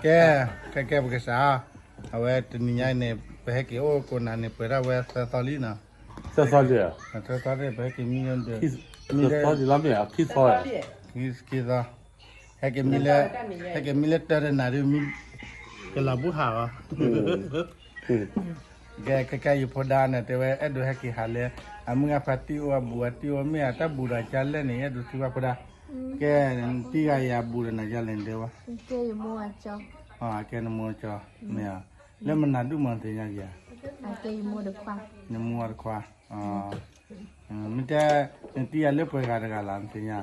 ကဲ, ကဲ ကဲ ပကစး, အဝဲတနံၤညါအံၤန့ၣ် ပဟဲက့ၤအိၣ်ကိးနၤန့ၣ် ပှဲၤဒၣ်ဝဲသၢသီလံနီၤ, သၢသီလံ, သၢသီန့ၣ် ပဟဲက့ၤမံလၢဒၢး, သၢသီလံလီၤမ့ၢ်ဧါ, ခံသီ, ခံသီ, ဟဲက့ၤမံလၢ, ဟဲက့ၤမံလၢတၢ်တနၤဒုးမံ, ကလီၤဘူၣ်ဟးအီၤ ကဲ ခဲကဲ ယဖိဒါန့ၣ် တဲဝဲ အဲၣ်ဒိးဟဲက့ၤဟးလၢ အမုၢ်ဂၢ်ဖါတံၢ်အိၣ်အဘူးအတံၢ်အိၣ် မ့ၢ်အတၢ်ဘူးဒီးကလဲၣ်န့ၣ် အဲၣ်ဒိးထံၣ်ဘၣ်ဖိဒါ, ကဲ တံၢ်ဂၤအံၤအဘူးဒီးနၤကလဲၣ်န့ၣ် တဲဝဲ, ကဲ နမိၢ်အကၠီ, မ့ၢ်ဧါ, လၢမနုၤဒူၣ်မးနသ့ၣ်ညါယၤ, နမိၢ်အတခွါ, မ့ၢ်တဲ နတံၢ်ဂၤလၢပှဲၤဂၤတဂၤလီၤ နသ့ၣ်ညါ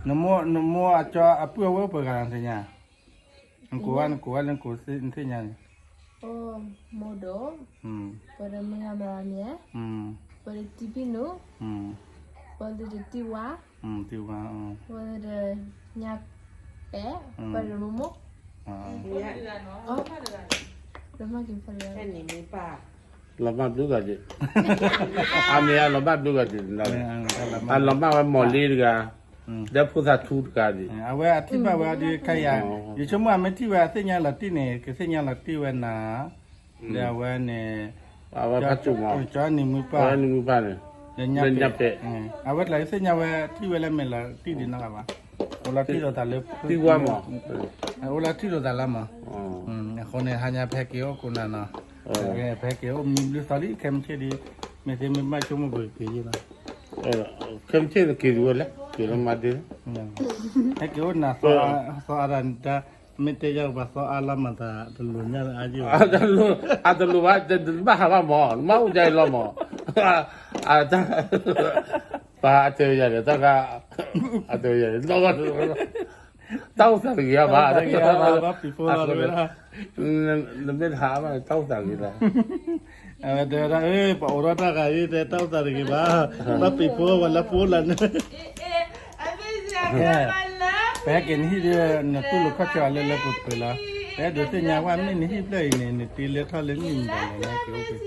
နမိၢ်အကၠီအပုၢ်အဝဲၢ်ပှဲၤဂၤလီၤ နသ့ၣ်ညါ, နကိးဝဲ နကိးဝဲလၢနကိး နသ့ၣ်ညါန့ၣ်, မိၢ်ဒိၣ်, ပှၤဒီးမုၢ်ဂၤမၤရၤမ့ၢ်, ပှၤဒီးတံၢ်ဖံနူ, ပှၤဒီးတံၢ်ဝါ, တံၢ်ဝါ, ပှၤဒီးညါပဲ, ပှၤဒီးမိၢ်မိၢ်, လီၤမၢ်ဘျုးဂၤဒံး, အမ့ၢ်အလီၤမၢ်ဘျုးဂၤဒံး, အလီၤမၢ်ဝဲမီၢ်လ့တဂၤ, ဒီးဖိသၣ်ထူတဂၤဒံး, အဝဲအထံၣ်ဘၣ်ဝဲအဒုးခါယၤ, ယဆိကမိၣ်အမ့ၢ်ထံၣ်ဝဲအသ့ၣ်ညါလီၤတံၢ်န့ၣ် ကသ့ၣ်ညါလီၤတံၢ်ဝဲနၤ, ဒီးအဝဲန့ၣ်, အဝဲဖးစူၣ်မး, ကၠီနံၤမုၢ်ပၢ်, ကၠီနံၤမုၢ်ပၢ်န့ၣ်, ဒီးညါပဲ, အဝဲတလၢသ့ၣ်ညါဝဲထံၣ်ဝဲလၢမဲာ်လီၤတံၢ်ဒံးနီတဂၤဘၣ်, အိၣ်လီၤထံၣ်လိာ်သးလၢ, အိၣ်လီၤထံၣ်လိာ်သးလၢမး, အဃိန့ၣ် ဟါညါဖဲက့ၤအိၣ်ကိးနၤနီၤ, ဖဲက့ၤအိၣ်မံဘျုးသီလံ ခဲမုၢ်ဆ့ၣ်ဒီး, မ့ၢ်သ့မ့ၢ်ဘၣ်ဆိကမိၣ်ပက့ၤယ့ၢ်လီၤ, ခဲမုၢ်ဆ့ၣ်န့ၣ်က့ၤဒံးဝဲလဲၣ် က့ၤလၢမၤဒ့, ဟဲက့ၤအိၣ်နၤ, သီအါဒၣ်နတၢ်, မ့ၢ်တဲယၤကဘၣ်သီအါလီၤမးသး တလိၣ်ညါလၢအါယ့ၢ်ဘၣ်, အတလိၣ်ဘၣ် တဘၣ်ဟးဘၣ်မး နမ့ၢ်အိၣ်ဒ်အံၤလီၤမး, ပှၤအတဲယၤန့ၣ် တၢ်ခါ, အတဲယၤန့ၣ် တၢ်အိၣ်သးတဂ့ၤဘၣ်, တၢ်အိၣ်သးတဂ့ၤဘၣ်, နမ့ၢ်တဟးဘၣ် တၢ်အိၣ်သးတဂ့ၤလီၤ, အဝဲတဲဝဲဒၣ် ပအိးထီၣ်တၢ်ဂၤအံၤ တဲတၢ်အိၣ်သးတဂ့ၤဘၣ်, ဘၣ်ပ့ၤဖိဝဲလၢဖိလၢန့ၣ် ပဟဲက့ၤနဟံၣ်ဒီး နတူၢ်လိာ်ခီၣ်ဆၢအီၤလၢလၢပှဲၤပှဲၤလီၤ, ပအဲၣ်ဒိးသ့ၣ်ညါဝဲမ့ၢ်နဟံၣ်ဖျၢၣ်အံၤန့ၣ် နတ့လၢထီၣ်လၢနံၣ်မတၤလဲၣ် နဟဲက့ၤအိၣ်ဖဲ,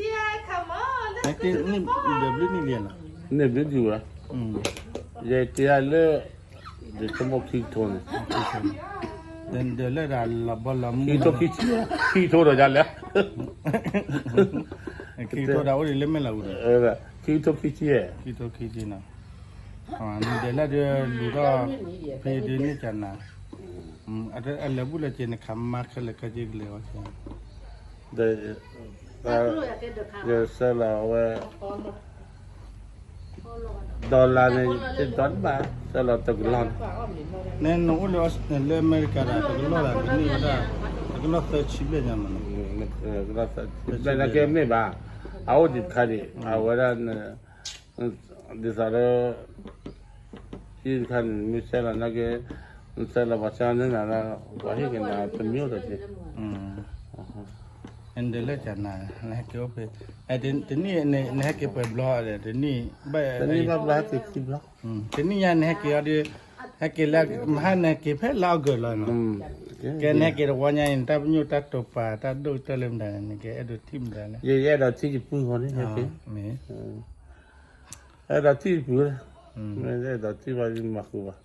နဟဲက့ၤနံၣ်ဒၢးဘျုးနံၣ်လံနီၤ, န့ၣ်ဘျုးဒံးဝဲ, ယက့ၤလၢ, ယဆိကမိၣ်ခံကထိန့ၣ်, ဒၢးလၢဒၣ်လီၤဘီလီၤမုၢ်, ခံကထိခံဆံ, ခံကထိဒီးယၤလဲၣ်, ခံကထိဒီးအိၣ်ဒံးလၢမဲာ်လီၤအူဒီး, ခံကထိခံဆံ, ခံကထိခံဆံနီၤ, နဒၢးလၢဒၢးလူၤထီၣ်, ဖဲဒၢးန့ၢ်ကနၤ, အလဲၤဘူၣ်လၢက့ၤနခးမါခဲလၢာ်ခဲဆ့ကလဲၤဝဲ, ဒီး, ယဆဲးလီၤဝဲ, ဒီလၣ်န့ၣ် ယဒိးတဘၣ် ဆဲးလီၤတကလီၢ်န့ၣ်, နဲနအိၣ်လၢအမဲရကၤဒီး တကလီၢ်ဒီး ကန့ၢ်ဝဲဒၣ် တကလီၢ်သၢဆံဘျဲၣ်ညါမးနီၤ, ဘျဲၣ်န့ၣ်ကဲမ့ၢ်ဘၣ်, အအိၣ်ဒံးတခါဒံး အဝဲဒၣ် ဒ်သိးလၢ, ဟံၣ်တခါန့ၣ် မ့ၢ်ဆဲးလီၤနာ်က့, နဆဲးလီၤပှၤဆါန့ၢ်နၤလၢ, ပှၤဟ့ၣ်က့ၤနၤတမံၤအိၣ်ဒီးက့ၤ, နဒၢးလၢကနၤ, နဟဲက့ၤအိၣ်ဖဲ, တနံၣ်နဟဲက့ၤပှဲၤဘျီဒီး တနံၣ်ဘၣ်, တနံၣ်ဘၣ်ဘျီဟဲက့ၤခံဘျီ, တနံၣ်ညါနဟဲက့ၤအီၤဒီး, ဟဲက့ၤလၢ, မဟါနဟဲက့ၤဖဲလါအီကူးလီၤနီၤ, ကဲနဟဲက့ၤတဝီညါအံၤ နတၢ်ပညိၣ်တၢ်တိာ်ပာ်တၢ်ဒိၣ်ကတၢၢ်လၢမတၤန့ၣ် နကအဲၣ်ဒိးထံၣ်မတၤလဲၣ်, ယအဲၣ်ဒိးထံၣ်ယပုၢ်ဃီန့ၣ်, မ့ၢ် အဲၣ်ဒိးထံၣ်ယပုၢ်, မ့ၢ်အဲၣ်ဒိးထံၣ်ဘၣ်ယမၤဃုာ်ဘၣ်,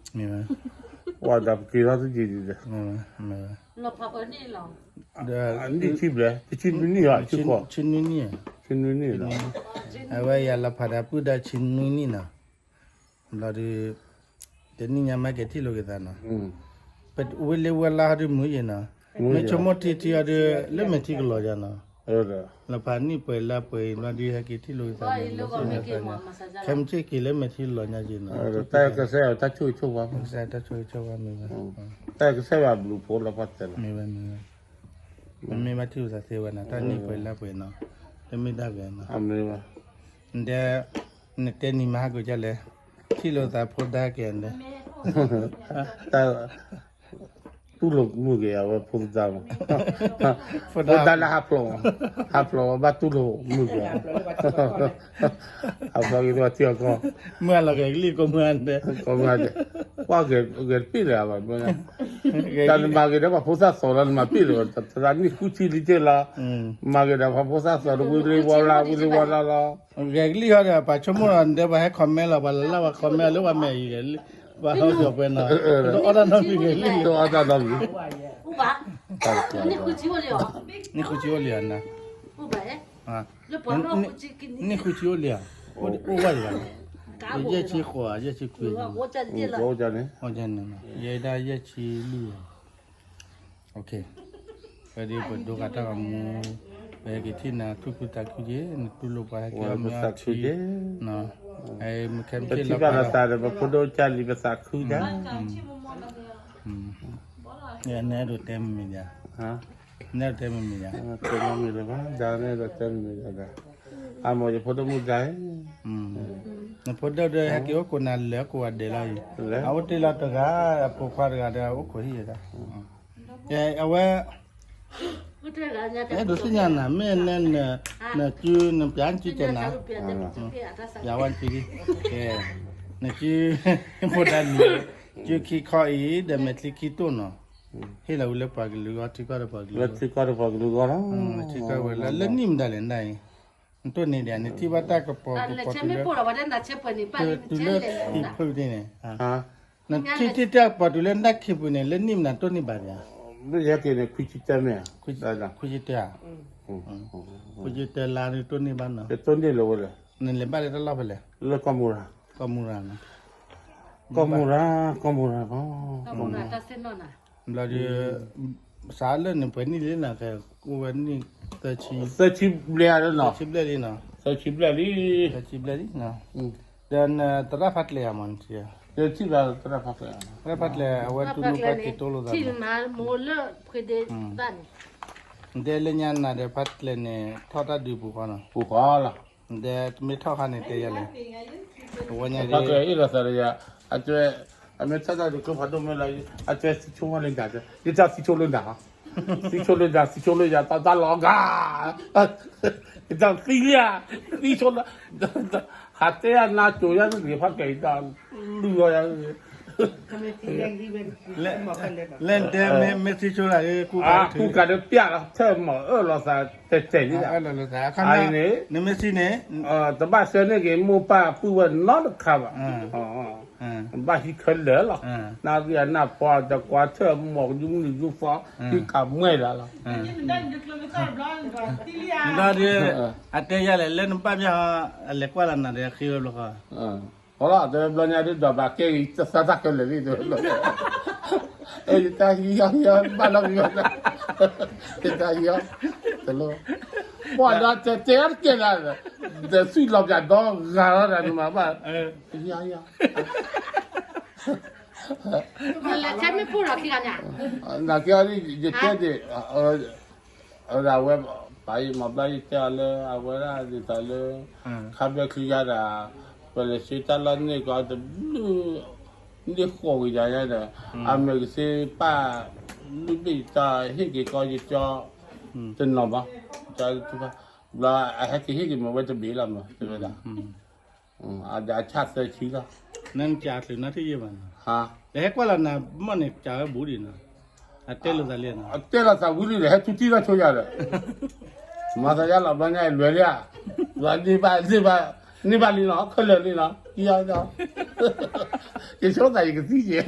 ပှၤဒီးပက့ၤထီၣ်သုက့ၤဒံးဒီး, နံၣ်ထံၣ်ဘျဲၣ်, တဆံနွံနံၣ်ဧါ, ဆံဃိး, ဆံနွံနံၣ်, ဆံနွံနံၣ်လီၤ, အဝဲယၤလီၤဖးဒီးပုၢ်ဒီးဆံနွံနံၣ်နီၤ, ဘျီဒီး, တနံၣ်ညါမ့ၢ်က့ၤထံၣ်လိာ်က့ၤသးနီၤ, ဝံၤလၢဝဲလါဟီဒုးမုာ်ယဲနီၤ, မ့ၢ်ဆိကမိၣ်ထံထံအီၤဒီး လၢမဲာ်ထံကလီၤယၤနီၤ, လီၤဖးနံၣ်ပှဲၤလါပှဲၤအံၤ ဘျီဒီးဟဲက့ၤထံၣ်လိာ်က့ၤသးန့ၣ် လၢမဲာ်ထံ, ခဲမုၢ်ဆ့ၣ်က့ၤလၢမဲာ်ထံလီၤညါက့ၤနီၤ, တၢ်ကစၢ်ယွၤတၢ်ဆိၣ်ဂ့ၤဆိၣ်ဝါ, တၢ်ဆိၣ်ဂ့ၤဆိၣ်ဝါမ့ၢ်ဝဲ, တၢ်ကစၢ်ယွၤဘျုးဖှိၣ်လီၤပှၤတဲလီၤ, မ့ၢ်ဝဲမ့ၢ်ဝဲ, ပမ့ၢ်ဘၣ်ထံၣ်လိာ်သးသ့ဝဲနီၤ တၢ်နံၣ်ပှဲၤလါပှဲၤနီၤ, တမ့ၢ်ဒၣ်ဂ့ၤနီၤ, နတဲ, နတဲနံၤမဟါကိးကလဲၣ်, ထံၣ်လိာ်သးဖိဒါက့ၤန့ၣ်, တူၢ်လိာ်မုာ်က့ၤအဝဲဖိသဒါမး, ဖိဒါလၢဟးဖျိး, ဟးဖျိးဝဲဘၣ်တူၢ်လိာ်မုာ်က့ၤ, ဟးဖျိးက့ၤတထံၣ်အကီၢ်, မုၢ်လီၤဂဲၤကလံၢ်ကိးမုၢ်န့ၣ်, ကိးမုၢ်, ပှၤဂဲၤတပ့ၢ်လၢၤဘၣ်, တၢ်နမၤက့ၤဒီးပှၤဖိသၣ်သိးလီၤ နမၤပ့ၢ်လၢၤဘၣ်, တၢ်နံၣ်ဃုဆံလံတ့ၢ်လီၤ, မၤက့ၤဒီးပှၤဖိသၣ်သိးတဝံၤလံဝီလါ ဝံၤလံဝီလါလီၤ, ဂဲၤကလံၢ်ဟီဒီး ပှၤဆိကမိၣ်ဒီး နတဲပှၤဟဲ comment လီၤ ပှၤလၢလၢပှၤ comment လၢပှၤမဲာ်အံၤဂဲၤလံ, ပှၤဟီၣ်ကၠီၣ်ပှဲၤနီၤ, တအီၣ်တၢ်နီတမံၤဂ့ၤလံ, တအီၣ်တၢ်နီတမံၤ, နံၣ်ဃုဆံအိၣ်လံဧါ, နံၣ်ဃုဆံအိၣ်လံဧါနၤ, နံၣ်ဃုဆံအိၣ်လံဧါ, အိၣ်ဝဲဒၣ်, ယဲၢ်ဆံဃိးဧါ, ယဲၢ်ဆံခွံ, န့ၣ်, ယဲဒၣ်ယဲၢ်ဆံလွံၢ်ဧါ, ဝဲဒ်ပဒိဃာ်တၢ်ဂီၤမူ, ပဟဲက့ၤထံၣ်နၤသူၣ်ခုသးခုက့ၤ, နတူၢ်လိာ်ပှၤဟဲက့ၤအီၣ်မ့ၤအီထံ, မ့ၢ်ခဲမ့ၢ်လီၤပသးဒီး ပဖိဒိၣ်ကၢ်လံပသးခုဒၣ်, နအဲၣ်ဒိးတဲမ့ၢ်မ့ၢ်ဒၣ်, နအဲၣ်ဒိးတဲမ့ၢ်မ့ၢ်ဒၣ်, တဲမ့ၢ်လၢၤဘၣ်, ဒၣ်နအဲၣ်ဒိးတဲမ့ၢ်မ့ၢ်ဒၣ်, အမိၢ်ယဖိဒိၣ်မုၣ်ဒၣ်, နဖိဒိၣ်ဒီးဟဲက့ၤအိၣ်ခိးနၤလၢကိးဂၤဒဲးလီၤအံၤ, အအိၣ်တ့ၢ်လီၤတဂၤ, အဖိခွါတဂၤဒီးအိၣ်ခိးဟံၣ်ယဲဒၣ်, အဝဲ အဲၣ်ဒိးသ့ၣ်ညါနၤ မ့ၢ်နဲန, နစု နပျးနစုကဲနၤ, ပျးဝဲနစု, နစု, ဖိဒၣ်နံၤ, စုခံခီအံၤ ဒီးမဲာ်ချံခံတိၢ်နီၤ, ဟ့ၣ်လီၤဝံၤလၢပှၤကလုာ်ဂီၢ် ထံကီၢ်ဒီးပှၤကလုာ်ဂီၢ်, လၢထံကီၢ်ဝဲလၢ လၢနံၣ်မတၤလဲၣ်နဒၣ်အံၤ, နတိၢ်န့ၢ်ဒံး နထံၣ်ဘၣ်တၢ်ကပီၤကပီၤတုၤလၢ, တုၤလၢခံဖုန့ၣ်, နထံၣ်တၢ်ကပီၤတုၤလၢနတၢ်ခံဖုန့ၣ် လၢနံၣ်မတၤတိၢ်န့ၢ်ဘၣ်ဒံး, ယဲက့ၤန့ၣ် ခွံဆံတၢမ့ၢ်, ခွံဆံတၢ, ခွံဆံတၢလါတိၢ်န့ၢ်ဘၣ်နီၤ, နလဲၤဘၣ်လၢတၢ်လီၢ်ဖဲလဲၣ်, လၢကီၢ်မူရၤ, ကီၢ်မူရၤနီၤ, ကီၢ်မူရၤ, ကီၢ်မူရၤ, ဘျီဒီး, စးလၢနပှဲၤနံၣ်လံနီၤ, အိၣ်ဝဲနံၣ်သၢဆံ, သၢဆံဘျဲၣ်လံနီၤ, သၢဆံဘျဲၣ်လံ, သၢဆံဘျဲၣ်လံ, ဒီးနသရၣ်ဖးကျဲဧါမး, သရၣ်ဖးကျဲ, သရၣ်ဖးကျဲ အဝဲတူၢ်လိာ်ပှၤက့ၤတိၢ်လိာ်သး, တဲလၢညါနၤဒီးဖးကျဲန့ၣ် ထီၣ်တၢ်ဒုးပူၤဃီနီၤ, ပူၤဃီလီၤ, ဒီးတမ့ၢ်ထီၣ်ခါန့ၣ်တဲယၤလဲၣ်, အဝဲညါဒီး, ဖးကျဲအ့ၣ်လိာ်သးဒီးယၤ, အကဲ, အမ့ၢ်ထီၣ်တၢ်ဒုးကျိဖးဒိၣ်မ့ၢ်လီၤ, အကဲသံဆိဝဲလၢနၤ, ယတၢ်သံဆိလၢနၤ, သံဆိလၢနၤ, သံဆိလၢယၤ တၢ်တၢ်လီၤဂာ်, ယတၢ်သံလံဧါ, သံဆိလၢ, ဟးတဲယၤနၤကိၤယၤန့ၣ်တဂ့ၤ ဖးကျဲအံၤတၢ်လုၢ်လီၤယၤ လၢတဲမ့ၢ်သံဆိလၢ ကူကၤ, ကူကၤဒီးပျၢ်လီၤ ထၢၣ်မီၢ်အၢၣ်လီၤသးတဲတဲန့ၣ်, အံၤန့ၣ်, နမ့ၢ်သံန့ၣ်, တဘၣ်ဆှၢန့ၢ်က့ၤမိၢ်ပၢ်ပုၢ်ဝဲၢ်နီတခါဘၣ်, ဘၣ်ဟံးခဲလၢာ်လီၤ, နၢ်ဂံၢ်အနၢ်ဖီတကွၢ်ထၢၣ်မီၢ်ယူမုၢ်ယူဖီ, ဟံးကၤမှဲလၢလီၤ, ဒီး, အတဲယၤလဲၣ် လၢနဘၣ်ဘၣ်, အလဲၤကွၢ်လၢနၤဒီးဃ့ဝဲဘျီဃီ အလီၤ တဘျီညါဒ်ဒီးဘၣ်ကဲဂ့ၤ သးသၣ်ခဲလၢာ်လံ, ယတၢ်ဟံးဟံးဟံး ဘၣ်လီၤက့ၤ, ယတၢ်ဟံးဟံး, တလိၣ်, ပှၤဒီးတဲတဲတကဲလၢ, ဒီးသွံၣ်လီၤပၠးဒီဂၤလီၤဒီးနမၤဘၣ်, ဟံးဟံး, နကဲအီၤဒ် ယတဲဒ်, အဝဲ, ပာ်ယမၤဘျါယတဲအီၤလၢ အဝဲဒၣ်ဒ်သိးလၢ, ခါဘျၢချံယါဒီး, ပလဲၤဆှၢတၢ်လီၢ်န့ၢ်ကီးတဘျုး, န့ၢ်ဃိးဝံၤယၤယါဒီး, အမဲာ်ကသ့ပၢ်, လုၢ်ဘ့ၣ်တၢ်ဟ့ၣ်က့ၤကီးယကၠီ, တနီၤဘၣ်, ဘျီအဟဲက့ၤဟ့ၣ်က့ၤမ့ၢ်ဝဲတဘ့ၣ်လီၤမး တဲဝဲဒၣ် အဒးဆၣ်သၢဆံလီၤ, နကးချုးနီထံၣ်ယဲၢ်ဘၣ်နီၤ, ဟါ, တဟဲကွၢ်လီၤနၤမ့ၢ်န့ၣ် ကးဝဲဘူးဒံးနီၤ, အတဲလိာ်သးလံနီၤ, အတဲလိာ်သးဝံၤလံဒီး ဟဲထူတံၢ်ထီၣ်ဆိယၤဒီး, မၤသးယါလီၤဘျီညါ လွဲၤလံဧါ, န့ၢ်ဘၣ်, န့ၢ်ဘၣ်, န့ၢ်ဘၣ်လံနီၤ ခဲလၢာ်လံနီၤ, ယဆိသးယကသံက့ၤ,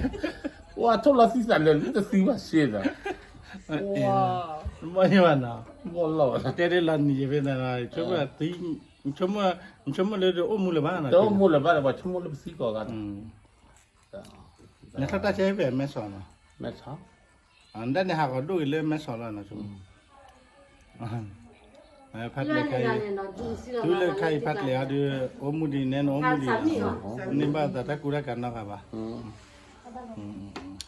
ဝဲထိၣ်လီၤသံသးလၢာ်လံတသံဘၣ်စ့ဒီး, ဘၣ်ယဘၣ်နီၤ, ဘၣ်လီၤ, တဲဒ်လီၤနံၤယဖဲန့ၣ်, ဆိကမိၣ်, ဆိကမိၣ်လၢတအိၣ်မူလၢၤဘၣ်နီၤ, တအိၣ်မူလၢၤဘၣ်ဒီး ပှၤဆိကမိၣ်လၢပသံကိးဂၤ, နထီၣ်တၢ်ဆဲးဖဲမဲဆီးနီၤ, မဲဆီး, နဒၣ်န့ၣ်ဟးဂီၤဒိၣ်က့ၤလၢမဲဆီးလီၤနီၤ, ဖးကျဲခါအံၤ, တုၤလၢခါအံၤဖးကျဲအီၤဒီး, အိၣ်မူဒံးနဲနအိၣ်မူဒံး, န့ၢ်ဘၣ်သးတၢ်ကူတၢ်ကၤနီတဂၤဘၣ်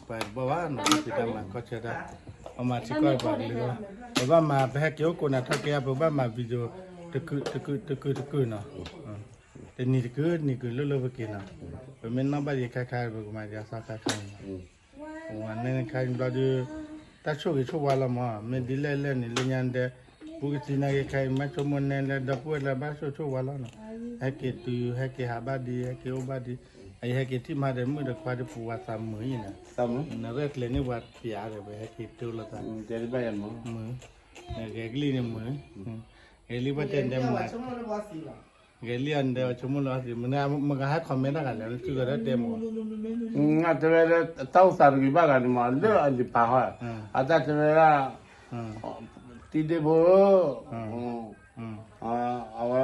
ပှၤတဘၣ်ဘၣ်နီၤ တၢ်ဖံးတၢ်မၤကီၢ်ဆၢတၢ်, ပမၤထံကီၢ်ပှၤကလုာ်, ပဘၣ်မၤ ပဟဲက့ၤအိၣ်ကိးနၤထီၣ်က့ၤ ပဘၣ်မၤ video တကုာ်တကုာ်တကုာ်နီၤ, တနံၤတကုာ်နံၤကုာ်လိၣ်လိၣ်ပက့ၤနီၤ, ပမ့ၢ်နီၣ်ဘၣ်ယခါခါ ပကမၤယသးခါခါန့ၣ်, ပမၤန့ၢ်ခါအံၤဘျီဒီး, တၢ်ဆိၣ်ဂ့ၤဆိၣ်ဝါလီၤမး မ့ၢ်ဒ်လဲၣ်လဲၣ်န့ၣ် လၢညါဒဲး, ပူကသံနာ်က့ၤခါအံၤ မ့ၢ်ဆိကမိၣ်နဲလၢဒီပုၢ်ဝဲၢ်လၢ ဘၣ်ဆိၣ်ဂ့ၤဆိၣ်ဝါလီၤနီၤ, ဟဲက့ၤတုၤ ဟဲက့ၤဟးဘၣ်ဒံး ဟဲက့ၤအိၣ်ဘၣ်ဒံး, အယဟဲက့ၤထံၣ်မါဒီး မုၣ်ဒီးခွါဒီးပူၤဝဲသးမုာ်အံၤန့ၣ်, နရဲၣ်ကျဲၤန့ၢ်ပှၤပျးဒီး ပဟဲက့ၤတိၢ်လိာ်သး, မုာ်, ဂဲၤကလံၣ်န့ၣ်မုာ်, ဂဲၤလံဘၣ်တဲဒဲးမုာ်, ဂဲၤလံအန့ၣ် ဆိကမိၣ်လၢ မ့ၢ်ဂၤဟဲ comment တၢ်ဂၤလဲၣ် လၢစုကဒီးတဲမ့ၢ်, တဲဝဲလၢ တၢ်အိၣ်သးတဂ့ၤဘၣ်ဂၤန့ၣ်မး လၢအလံာ်ပာ်ဟီ, အတၢ်တဲဝဲဒၣ် တံၤဒ့ဖိဧၢ, အဝဲ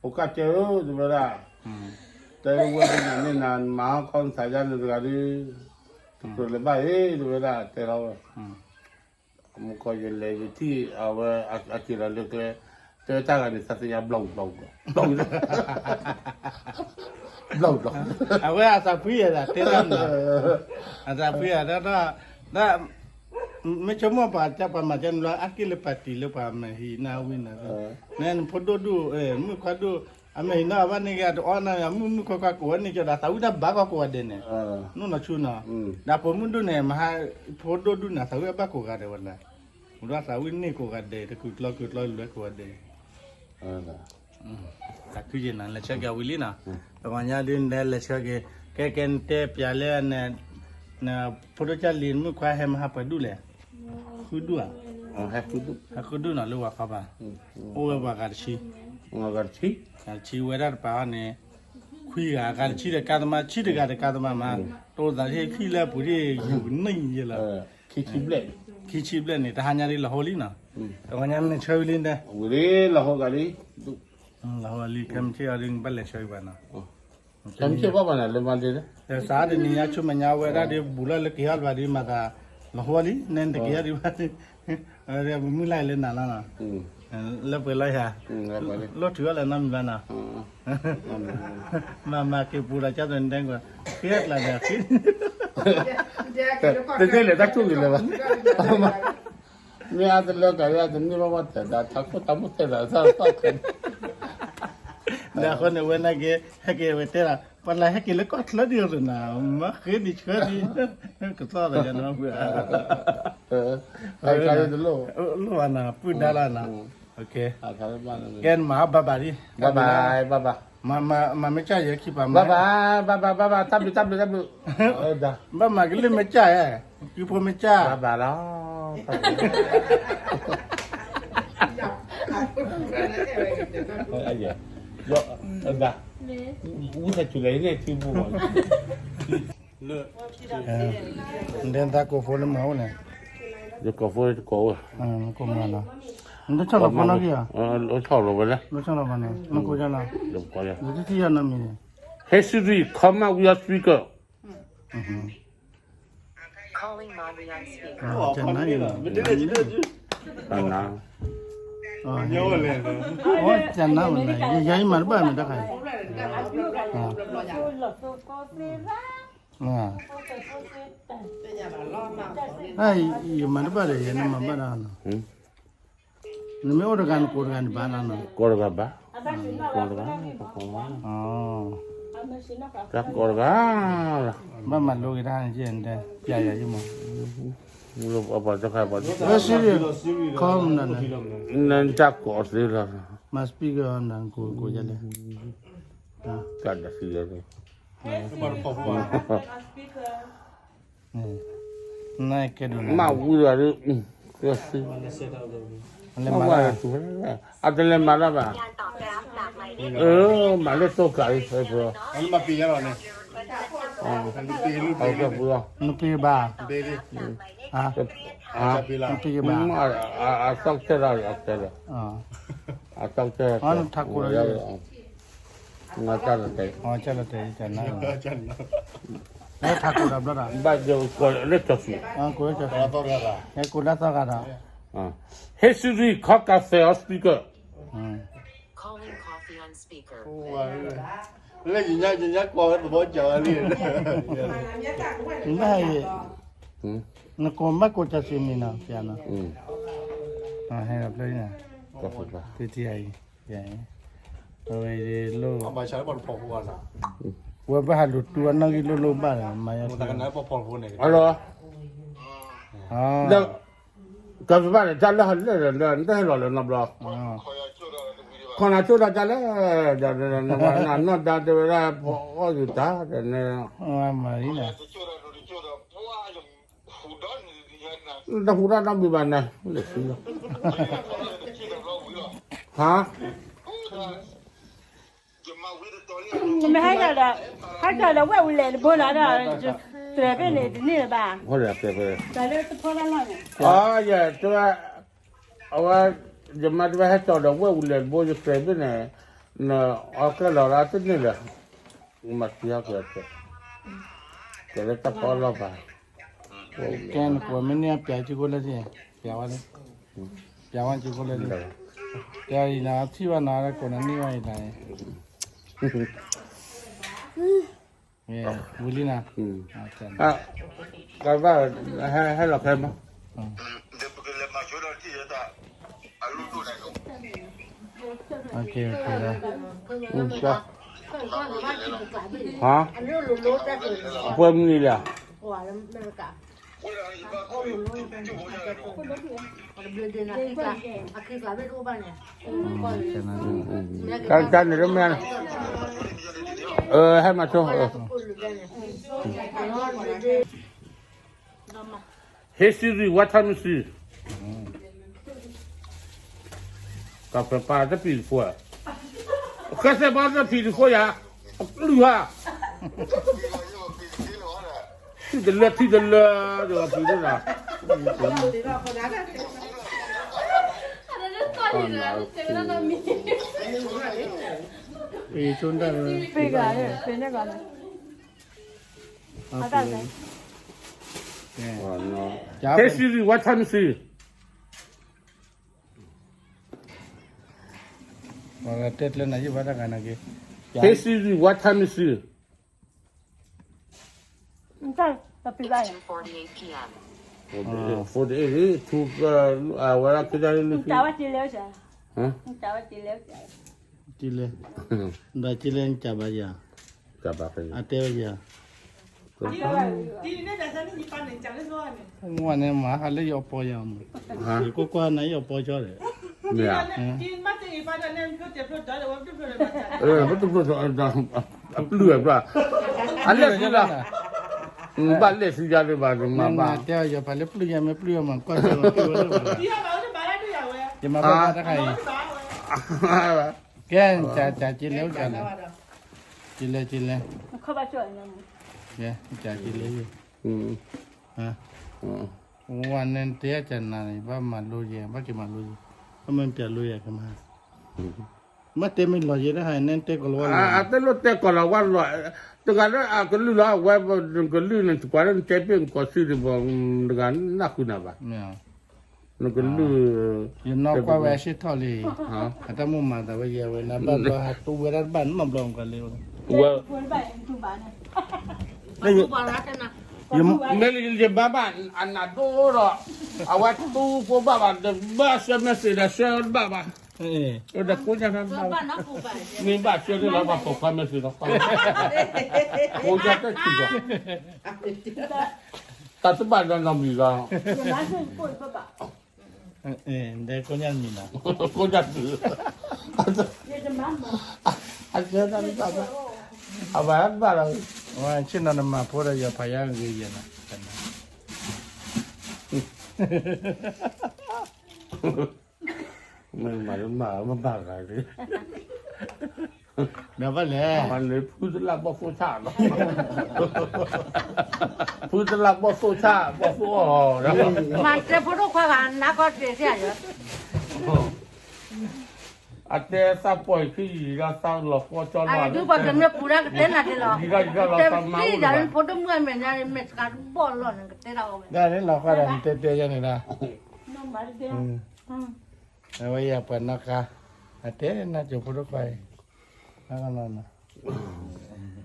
ဖိကၢ်ကဲဧၢ တဲဝဲဒၣ်, တဲဝဲဒၣ်န့ၣ်နၤ မၤဟီၣ်ခီနသးယါန့ၣ်တဂၤဒီး တကြၢးလၢၤဘၣ်အံၤ တဲဝဲဒၣ် တဲထီၣ်ဝဲ, မူကီၢ်ယလဲၤယထံၣ်အဝဲအက့ၤလီၤလၢကျဲ, တဲဝဲတၢ်ဂၤန့ၣ် သးသ့ၣ်ညါဘျီဘျီဘျီ ဘျီဘျီ အဝဲအသးဖှံဧါ တဲလီၤနၤ, အသးဖှံဧါ ဒီး မ့ၢ်ဆိကမိၣ်ပှၤကပှၤမၤကဲန့ၣ်လီၤ အါတက့ၢ်လၢပာ်တံၢ်လၢပှၤမဲာ်ဟံးနၢ်ဝံၤနၤ, နဖိဒိၣ်ဒိၣ် မုၣ်ခွါဒိၣ် အမဲာ်ဟံးနၢ်အဘၣ်န့ၣ်ဂ့ၤ အတအီၣ်နၤ မုၣ်မုၣ်ခွါခွါကိးဝဲန့ၣ်ကီးဒီး သးဝံၣ်တၢ်ဘၣ်ကီးကိးဂၤဒဲးန့ၣ်, နီၢ်နီၢ်ဆူနီၤ, ဒီးဖိမုၣ်ဒိၣ်န့ၣ် မဟါ ဖိဒိၣ်ဒိၣ်န့ၣ် သးဝံၣ်အဘၣ်ကိးဂၤဒဲးဝဲလဲၣ်, အိၣ်ဒီးသးဝံၣ်န့ၢ်ကိးဂၤဒဲး တကုာ်ကျီကုာ်ကျီလွဲကိးဂၤဒဲး သးခုက့ၤနၤ လဲၤဆှၢက့ၤအဝံၤလံနီၤ, ပှၤညါဒုးနလဲၤဆှၢက့ၤ, ကဲကဲနတဲပျးလၢ နဖိဒိၣ်ကၢ်လံၤ နမုၣ်ခွါဟဲမဟါပှဲၤဒူၣ်လဲၣ်, ဃုဒူၣ်ဧါ, ဟဲဃုဒူၣ်နီၤ လၢဝၤခီပၤ, အိၣ်ဝဲပှၤဂၤတဆံ, ဂၤတဆံဝဲဒၣ်တပၤအီၤန့ၣ်, ခွံဂၤ ဂၤတဆံဒီးကါသမါဆံတဂၤဒီးကါသမါမး, တိသးဟ့ၣ်ခံလၢအပူၤဟ့ၣ်ယူၤကန့ၢ်ယဲလီၤ, ခံဆံဘျဲၣ်န့ၣ် တဟါညါဒ်လီၤဟိလံနီၤ, ပှၤညါမ့ၢ်ဆၢဝံၤလံတဲ, ဝံၤလီၤဟိဂၤလံ လီၤဟိလံ ခဲမုၢ်ဆ့ၣ်အီၤဒ်ဘၣ်လဲၤဆၢဝံၤဘၣ်နီၤ, ခဲမုၢ်ဆ့ၣ်ဘၣ်ဘၣ်န့ၣ် လၢမၤလ့, စးတနံၤညါဆူမဲာ်ညါဝဲဒၣ်ဒ်ဘူးလၢလၢကဟဲအီၤတဘၣ်ဒ်မၤသး, လီၤဟိလံ နဲနတကဟဲဒ်ဘၣ်, မုၢ်လၢ်လၢနၤလီၤနီၤ, လၢပှဲၤလီၤယၤ, လီၢ်ထုးအီၤလၢနီတမံၤဘၣ်နီၤ, မၤမၤက့ၤပူၤဒီးကၢ်သိးနတဲကွၢ်, ဃ့တကျးဒီးဃ့ တသ့လၢၤတၢ်ထူၣ်ဂ့ၤလၢၤဘၣ်, မ့ၢ်အတလၢကၤလၢအတန့ၢ်ဘၣ်ဘၣ်တဲဒၣ် ထးခိၣ်တၢ်မုၢ်တဲဒၣ်သၣ်သီၣ်ခဲန့ၣ်, လၢအဃိန့ၣ်ဝဲနာ်က့ ဟဲက့ၤဝဲတဲဒၣ် ပှၤလၢဟဲက့ၤလၢကီၢ်ချၢဒ်သိးနၤ, မ့ၢ်ဃ့ဒံးဆှၢဒံး, ကသီၣ်ဒီးယၤနီၤ, လိၣ်ဘၣ်နီၤ ပုၢ်ဒါလၢနီၤ, ကဲနမၤဘၣ်ဘၣ်ဒံး, ဘၣ်ဘၣ်, မၤမ့ၢ်ကၢ်ယဲခံပၤမၤ, ဘၣ်ဘၣ်, ဘၣ်ဘၣ်, ဘၣ်ဘၣ်, တၢ်ဘျုးတၢ်ဘျုးတၢ်ဘျုး, ဘၣ်မၤကလုၢ်မ့ၢ်ကၢ်ဧါ, ကုဖိမ့ၢ်ကၢ်, ဘၣ်ဘၣ်လီၤ, ဝံသးစူၤလဲၤန့ၣ်ထံပူၤ, နတဲသးကိးဖိလၢမၤအိၣ်န့ၣ်, ယကိးဖိယကိးအိၣ်, ကိးမၤနီၤ, နတဆီၣ်လီၤဖိနီၣ်ဂံၢ်ဧါ, ဆီၣ်လီၤဝဲလဲၣ်, နဆီၣ်လီၤဘၣ်နီၤ, နကိးယၤလီၤ, နတထံၣ်ယၤနီတမံၤန့ၣ်, Hey Siri, come up with your speaker. Calling Mommy on speaker. ကနၤ, ကနၤဝဲန့ၣ် ယယၤအံၤမၤတဘၣ်မ့ၢ်တခါအံၤ, ယမၤတဘၣ်ဒီး ယနမၤဘၣ်ဒီးနီၤ, နမ့ၢ်အိၣ်တဂၤနကိးတဂၤန့ၣ်ဘၣ်နီၤ, ကိးတဂၤဘၣ်, ကိးတဂၤ, တၢ်ကိးတဂၤ, ဘၣ်မၤလိက့ၤတၢ်ဟါန့ၣ် ပျဲယၤယမၤ, လၢ Siri, call နၤန့ၣ်, နတၢ်ကိးသ့လီၤ, မၤ speaker နၤ ကိးကိးယၤလဲၣ်, ကၢ်ဒၣ်သံလီၤ, နကဲဒိၣ် မၤဝံၤလီၤဒုး, မၤဝံၤလီၤဒုး, အတလဲၤမၤတၢ်ဘၣ်, အၢ မၤလၢတိၢ်ကးအံၤ, နပ့ၤဘၣ်, နပ့ၤဘၣ်, အသီၣ်ကတၢၢ်ဒၣ် အတဲဒီး, အသီၣ်ကတၢၢ်, နထးခိၣ်ဒီး နတၢ်လီၤတဲာ်, နထးခိၣ်ဒီးဘျီဒီး, ဘၣ်ယကိးလၢကၠီၤစူၤ, ကိးလၢသီၣ်ဂၤဒီး, Hey Siri, call Cathay on speaker. လၢယညါယညါကိးဝဲသဘီကၠီၤဝဲလံ, နကိးဘၣ်ကိးကၠီၤစူၤမံၤနီၤ, ဖျါနီၤ, ဟဲဒီးဖျါ, တထံၣ်အံၤ, အဝဲလိၣ်, ဝဲဘၣ်ဟးလူၤတူၢ်အနီၣ်ဂံၢ်လိၣ်လိၣ်ဘၣ်ဒီး မၤယါ, ကဘၣ်န့ၣ် တၢ်လၢဟးလၢာ်ဒီး နတဟဲလီၤလၢၤနီတဘျီ, ခီနၤကၠိၣ်ဒီးတၢ်လဲၣ်, ဒီးနနီၢ်ဒါတဲဝဲဒၣ် ဖီအီၣ်ယုာ်တၢ်, ဒီးန, မၤလံန့ၣ်, နတဟူးတၢ်နီတမံၤဘၣ်န့ၣ်, လၢဆံလီၤ, ဟါ, နမ့ၢ်ဟဲကဒီး, ဟဲကဒီးဝဲၢ်အူလဲၣ်တဘိနီၤဒီး, တြဲၤဖဲန့ၣ်တန့ၢ်လၢၤဘၣ်. အဝဲ, ယမါတဝဲဟဲကဒီးဝဲၢ်အူလဲၣ်တဘိ ယတြဲၤဖဲန့ၣ်, နအီကဲလီၤလၢတန့ၢ်လၢၤ, မၤသံဟီကဲ, ကဲလၢတၢ်ဖီလီၤဘၣ်. ကဲနကွၢ်မ့ၢ်န့ၢ်အပျးကၠူကိၣ်လၢ, ပျးဝဲလၢ, ပျးဝဲကၠူကိၣ်လၢ, တဲအံၤနၤထံၣ်ဘၣ်နၤလၢကိးနၤန့ၢ်ဘၣ်အံၤနၤ, ဝံၤလံနၤ, ကဘၣ်, ဟဲလီၤဖဲမး, အပှဲၤမုၢ်နံၤလံဧါ. တၢ်န့ၣ်လၢမဲာ်, ဟဲမၤဆိ, Hey Siri, what time is it? ကဖဲပာ်တပံၤတဖိဧါ, ဃဲစဲးပာ်တပံၤတဖိယၤ, အပျုၢ်ဧါ, ထံၣ်တလၢထံၣ်တလၢ, ဒီးပျုၢ်တလၢ, ပ့ၤဆိတၢ်, ပ့ၤဂၤ, ပ့ၤန့ၣ်ဂၤန့ၣ်, Hey Siri, what time is it? တဲကျဲနၤယဘၣ်တၢ်ဂၤနၤက့, Hey Siri, what time is it? Forty-eight, အဝဲဒၣ်ခံဒၣ်လၢ, ကလဲၣ်, ဒီးကလဲၣ်နကဘၣ်ယၤ, အတဲဝဲယၤ, ဝဲန့ၣ်မၤဟးလၢ ယအီပီယၤမး, ယကွၢ်ကွၢ်နၤ ယအီပီကၠီဒီး, မ့ၢ်ဧါ, ပတဖျိ, အပျုၢ်ဝဲဘၣ်, အလဲၣ်ဆူယၤ, ဘၣ်လဲၣ်ဆူယၤဒံးဘၣ်, မၤဘၣ်, တဲယၤဖးလၢပျုၢ်ယၤမ့ၢ်ပျုၢ်ယၤမး ကွၢ်ကၠီလီၤပျုၢ်ဝဲလၢ, ယမၤဘၣ်တၢ်တခါအံၤ, ကဲ, ကကလဲၣ်အိၣ်ကလဲၣ်, ကလဲၣ်, ကလဲၣ်, ကကလဲၣ်, ဝဲန့ၣ် တဲယၤကနၤန့ၣ် ဘၣ်မၤလိယဲ, ဘၣ်က့ၤမၤလိယဲ, ဘၣ်မ့ၢ်ပျးလိယဲကမၤ, မ့ၢ်တဲမ့ၢ်လီၤယဲတဟါန့ၣ် တဲကီၤလၤဝါလီၤ, အတဲလိာ်တဲကီၤလၤဝါလီၤ, တဂၤလၢအကလုၢ်လီၤ, အဝဲနကလုၢ်န့ၣ် ပှၤလၢနတဲပ့ၢ်နကီၢ်စံၣ်တဘီ, တဂၤနၢ်ဃုာ်နၤဘၣ်, နကလုၢ်, ယနီၢ်ကွၢ်ဝဲအဆ့ထီၣ်လံ, အတၢ်မိၢ်မၤသးဝဲယဲဝဲ နဘၣ်ဘျီဟးတူၢ်ဝဲဒၣ်တဘၣ် နမၤဘျီမကၤလံ, မ့ၢ်လၢယဘၣ်ဘၣ် အနၢ်ဒိၣ်ဒီး, အဝဲတူၢ်ဖိဘၣ်ဘၣ်, ဒီးဘၣ်ဆှၢ message ဒီးဆှၢတဘၣ်ဘၣ်, ဒီးကိးညါ, မ့ၢ်ဘၣ်ဆှၢလၢလီၤ ပှၤပိာ်ခွါ message ဒီး, ကိးညါတထံၣ်ဒီး, တၢ်တဘၣ်ဒီးနီတမံၤလီၤ, ကိးညါတမံၤလီၤ, ကိးညါတမံၤ, အဆၢတၢ်တဘၣ်ဘၣ်, အဝဲတဘၣ်လီၤ, ဆ့ၣ်နီၤနမၤဖိဒီးယီၤဖးယါဂ့ၤယဲၢ်နီၤ, မ့ၢ်မၤလၢမၤမၤဘၣ်ဂၤ, မ့ၢ်ဘၣ်လဲၣ်, မၤလၢဖုတလၢ်ဘီၣ်သိၣ်ဆၣ်လီၤ, ဖုတလၢ်ဘီၣ်သိၣ်ဆၣ် ဘီၣ်သိၣ်အီၣ်, မၤတဲဖိဒိၣ်ခွါဂၤ နါကီၢ်တ့ၢ်တၢ်ယၤ အတဲသးပှၢ်ခံယံာ်ဒီးသးလီၤဃီကၠီလီၤ, ဒုးပှၤကနၢပူၤဒၣ်ကတဲနၤဒ်လီၤ, ယံာ်ဒီးယံာ်ဒီးလီၤသးမါအိၣ်လီၤ, ဖိဒိၣ်မုၣ်အမဲာ်ညါ မ့ၢ်စကၤတဘီၣ်လီၤန့ၣ် ကတဲဒၣ်အီၤဝဲ, ဒၣ်လၢလီၤဃီဒီးနတဲတဲယၤန့ၣ်ဒီး, အဝဲယၤပှၤနီၢ်ခါ, အတဲနၤကၠိဖိဒိၣ်ခွါအံၤ,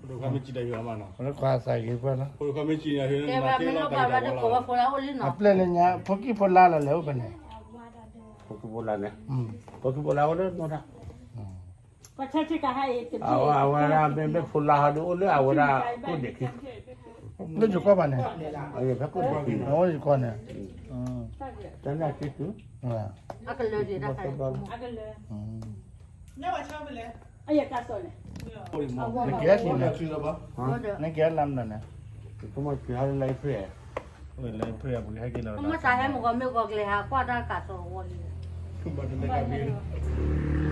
ဖိဒိၣ်ခွါသးဂ့ၤပှၤလီၤ, အပျဲၢ်လၢညါ ဖိခံဖိလါလီၤလဲၣ်အိၣ်ဖဲန့ၣ်, ဖိခံဖိလါန့ၣ်, ဖိခံဖိလါအိၣ်လၢနီၢ်တၢ် အဝဲဒၣ်မ့မ့ၢ်ဖိလါဟီဒုးအိၣ်လၢအဝဲဒၣ်ကိၣ်ဒဲးခံ, လၢယကီၢ်ဘၣ်န့ၣ်, ဖဲကိၣ်ဒဲးခံန့ၣ်, အဝဲယကီၢ်န့ၣ်, တၢ်လၢအက့ၤတုၤ, အကလၢာ်ဒံးတၢ်ခါန့ၣ်, နကဲထံၣ်န့ၣ်, နကဲလါမနုၤန့ၣ်, ကမ့ၢ်က့ၤဟဲလၢလါအ့ဖြ့ၣ်, လါအ့ဖြ့ၣ်ပကဟဲက့ၤလီၤ, မ့ၢ်သးဟဲမုၢ်ဂီၤမ့ၢ်ဂီၤကျဲၤဟးကွၢ်တၢ်ကးစီၤဝီလံ,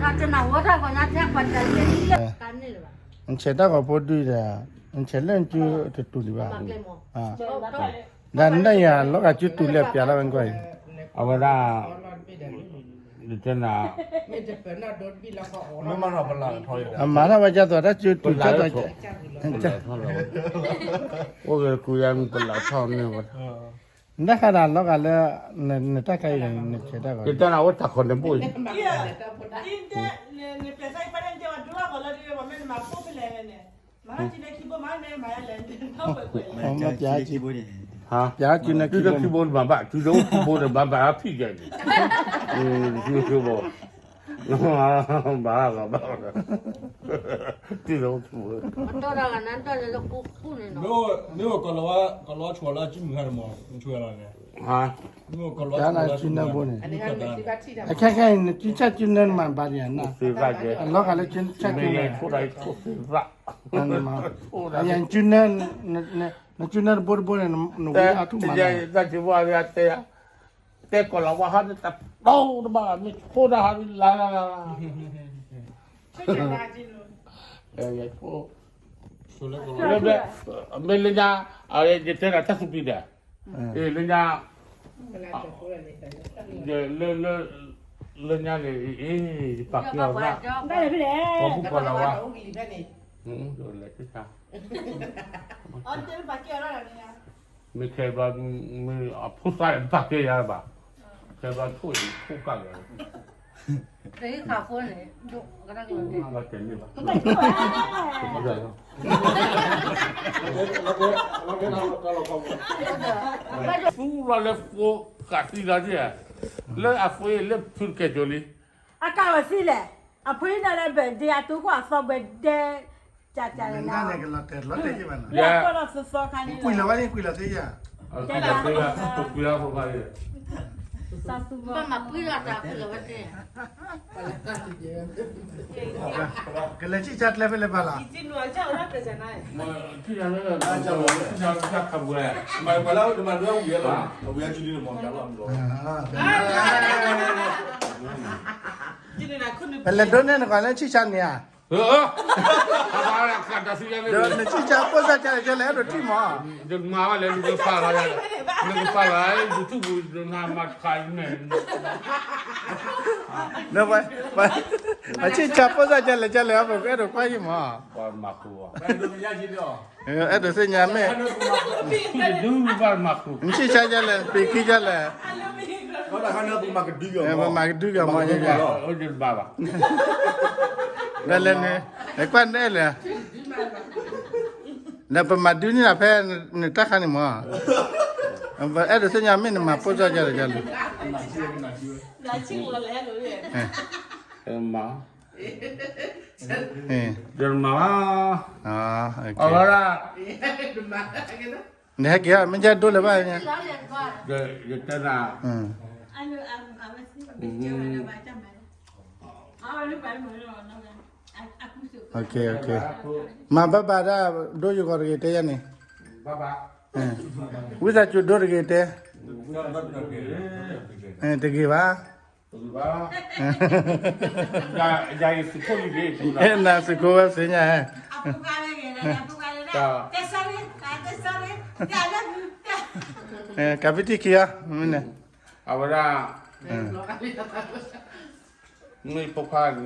နဆဲးတၢ်ဂီၤဖိဒုဒီး, နဆဲးလၢနကၠူတတူၢ်လံဘၣ်, ဒီးနဒၣ်ယၤလီၤဂာ်ကၠူတူၢ်လၢပျးလီၤဝဲကွၢ်အံၤ, အဝဲဒၣ် ဒ်တဲနၤ, မၤထီၣ်ဝဲကၢ်သိးတၢ်ကၠူတူၢ်ကၢ်သိး, အိၣ်ဂ့ၤကူယါမုၢ်ပလးထီၣ်န့ၢ်ဝဲ, နတၢ်ခါဒၣ်လီၤဂာ်လၢ နတၢ်ခါအံၤ နဆဲးတၢ်ဂီၤ, ဒ်တဲနၤအိၣ်တၢ်ခီၣ်န့ၣ်ဘိၣ်အံၤ, ပျးကၠူန့ၣ်ခံဘိမးန့ၣ် မၤယါလဲၣ်, ပျးကၠူန့ၣ်ခံဘိန့ၣ် ဘၣ်ဘၣ်ဖံးကဲန့ၣ်, ဘၣ်ဘၣ်, မ့ၢ်အိၣ်ကီၢ်လီၤဝါ ကီၢ်လီၤဝါဆိးလၢကၠူမုၢ်ဟါန့ၣ်မး, မ့ၢ်အိၣ်ကီၢ်လီၤဝါဆိးလၢကၠူမုၢ်ဟါန့ၣ်, အခဲခဲအံၤ နကၠူဆၣ်ကၠူနၢမၤဘၣ်ဒံးဧါ, အလီၤဂာ်လၢကၠူဆၣ်ကၠူနၢ, နကၠူနၢတဘိတဘိန့ၣ် နဝံအါထူၣ်မးလီၤ, တၢ်ကၠူဝါတဲယၤ, တဲကီၢ်လီၤဝါဟါန့ၣ် တၢ်ပျီတဘၣ် မ့ၢ်ဆိဒၣ်ဟါလၢလၢလၢလၢ, မ့ၢ်လၢညါ, ယတဲဒၣ်တၢ်သူၣ်ပံၤဒဲး, လၢညါ, လၢညါန့ၣ် ယပာ်ကဲအီၤသၣ်, ပှၤဘူၣ်ကီၢ်လီၤဝါ, လဲၤဆါ, မ့ၢ်ခဲဘျီ, မ့ၢ်အဖိသၣ်တပာ်ကဲယၤဘၣ်, ခဲဘျီထိၣ်အံၤထိၣ်ကၢ်လီၤ, တဂ့ၤခးဖိန့ၣ်, သူလီၤလၢဖိဃာ်သံလီၤ, လၢအဃ့လၢဖုတကဲၣ်ကၠိလံ, အကးဝဲသံလဲၣ်, အဖိအံၤန့ၣ်လၢ birthday အတိခိၣ်အသီ birthday ကၠးကၠးန့ၣ်, လၢအကီၢ်လီၤသီသီခါန့ၣ်, ကွံာ်လီၤဝဲန့ၣ် ကွံာ်လီၤသ့ယၤ, ဘၣ်မၤပှံၢ်လီၤတၢ်ကွံာ်လီၤဝဲသ့, ကလဲၤဆံၣ်ဆါကျဲဖဲလဲၣ်ပၢ်လီၤ, ပလဲၤဒိးန့ၢ်နကွၢ်လၢဆံၣ်ဆါန့ၣ်ဧါ, ဒီးနဆံၣ်ဆါပိၢ်စၢ်ကလဲၣ်ကလဲၣ် အဲၣ်ဒိးထံၣ်မး, နကမၤဝဲလဲၣ် နကပာ်လီၤ, နကပာ်လီၤ YouTube နမၤတခါအံၤန့ၣ်, ပဆံၣ်ဆါပိၢ်စၢ်ကလဲၣ်ကလဲၣ် ပအဲၣ်ဒိးကွၢ်ယံၤမး, အဲၣ်ဒိးသ့ၣ်ညါမ့ၢ်, နဆံၣ်ဆါကလဲၣ် ပံၤခံကလဲၣ်, ပမၤကဒုကမး, ဒ်လဲၣ်န့ၣ်, နကွၢ်နဲလဲၣ်, ဒီးပမၤဒုန့ၢ်နၤဖဲနတၢ်ခါန့ၣ်မး, အဲၣ်ဒိးသ့ၣ်ညါမ့ၢ်နမၤပိၢ်စၢ်ကလဲၣ်ကလဲၣ်, မၤ, မၤ, အဝဲဒၣ် နဟဲက့ၤဧါ မ့ၢ်ကဲဒိလၢၤဘၣ်, ယတဲနၤ, မၤဘၣ်ဘၣ်ဒၣ် ဒိယဂီၤတဂ့ၤတဲယၤန့ၣ်, ဝံသးစူၤဒိတဂ့ၤတဲ, တဂ့ၤဘၣ်, နသုးခိၣ်ဝဲသ့ၣ်ညါ, ကးပံတံခံဧါ, မ့ၢ်န့ၣ်, အဝဲဒၣ် မ့ၢ်ဖိခွါန့ၣ်,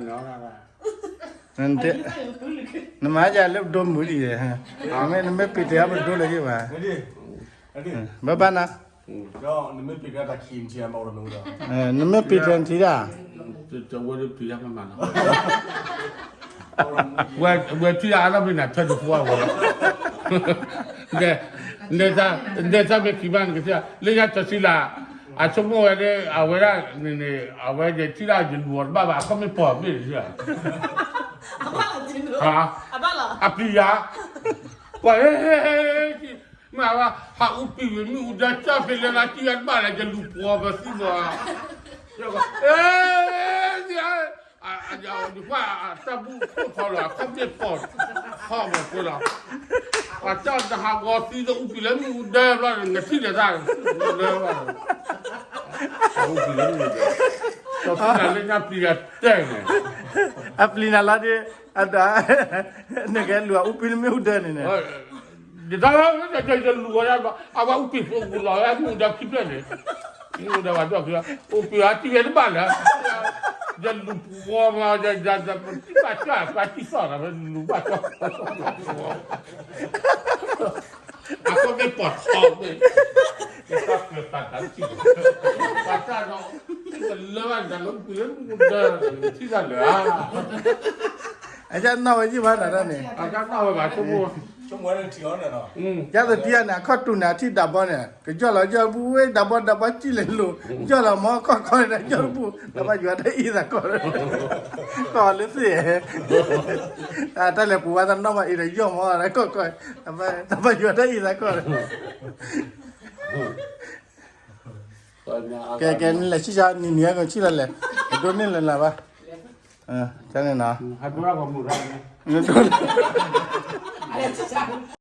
နမၤယၤလၢပဒိမုၢ်ဒံး, မ့ၢ်နမ့ၢ်ပံးတ့ၢ်အပဒိလၢယဘၣ်, ဘၣ်ဘၣ်နၤ, နမ့ၢ်ပံးတ့ၢ်နထံၣ်ဒၣ်, ဝဲထံၣ်အါထီၣ်မ့ၢ်နၤ ဖဲဒိးဖိအဝဲလီၤ, ဒ်တၢ်မ့ၢ်ခံဘၣ်နကထံၣ်, လၢညါစီၤဆံလၤ, အဆိကမိၣ်ဝဲလၢ အဝဲဒၣ်န့ၣ်န့ၣ် အဝဲယထံၣ်ဒၣ်ယလူၤအီၤတဘၣ်ဘၣ် အခီၣ်မ့ၢ်ပီၤဘ့ၣ်, အပျံၤယၤ, ပှၤဟဲဟဲဟဲ, မ့ၢ်ဝဲ ဟးအူပံာ်ဝံၤ မ့ၣ်အူဒၢကၠီၣ်ဖဲလဲၣ် လၢကံယၤတဘၣ်လၢယလူၤပှီၤပသံဘၣ်, ယကွၢ် တၢ်ဘူၣ်ခိၣ်ထီၣ်လီၤ အခီၣ်မ့ၢ်ပီၤ, ခီၣ်မ့ၢ်ပီၤလီၤ, ပှၤကၠီၣ်တဟးဂီၤသံ တအူပံာ်လၢမ့ၣ်အူဒၢဘျီ နထံၣ်ဒီးတၢ်, လၢဘၣ်, အူပံာ်လၢမ့ၣ်အူဒၢ ဒီးဖံနၤလၢညါပျံၤဂၤတဲန့ၣ်, အပျံၤနၤလီၤဒီး, အဒၣ်, နကလူၤအအူပံၤနမ့ၢ်ဟူဒၢန့ၣ်န့ၣ်, ယတၢ်လၢယလူၤဝဲဒၣ်, အဝဲအူပံၤဖိကူလီၤဝဲမူဒါခံဖျၢၣ်န့ၣ်, မူဒါဝဲဒီး, အိၣ်ပံၤအတံၢ်ဝဲတဘၣ်လၢ, ယလူၤပှီၤမး, ယတံၢ်ဘၣ်ကၢ်ပှၤတံၢ်သီၣ်နၤ, လူၤဘၣ်ကၢ်ပှၤတံၢ်သီၣ်နၤ, အဃိမ့ၢ်ပိာ်ထီၣ်မ့ၢ်, ယသးပှဲၤသးတၢ်ထံၣ်, ပှၤတၢ်ဒီး, လၢဘၣ်တၢ်လၢပှၤလၢမူဒါ, ထံၣ်တၢ်လၢာ်ဧါ, အကနီၣ်ဝဲယံၣ်ဘၣ်နၤဒၣ်န့ၣ်, အကနီၣ်ဝဲဘၣ်ဆိကမိၣ်, ယသတံၢ်အန့ၣ် အခီၣ်တူာ်န့ၣ် အထံၣ်ဒၣ်ဘီန့ၣ် ကယီၢ်လီၤယီၢ်ဘူၣ်ဝဲ ဒၣ်ဘီဒၣ်ဘီစံၣ်လဲၤလိၤ, ယီၢ်လီၤမ့ၢ်ခီၣ်ခီန့ၣ် ယီၢ်ဘူၣ် တၢ်ဘၣ်ယွၤတၢ်အ့ၣ်သးကီၢ်, ကီၢ်လၢသ့ၣ်, တၢ်လဲၤပူၤဝဲတနီၣ်ဘၣ်အံၤဒီးယီၢ်မ့ၢ်ခီၣ်ခီ, တၢ်ဘၣ်ယွၤတၢ်အ့ၣ်သးကီၢ်, ကဲကဲ နလဲၤဆံၣ်ဆါ နံၤနံၤဟဲကဆံၣ်လီၤလဲၣ်, ဒိးန့ၢ်လၢလၢ်ဘၣ်, န့ၣ်နီၤ, ဒိး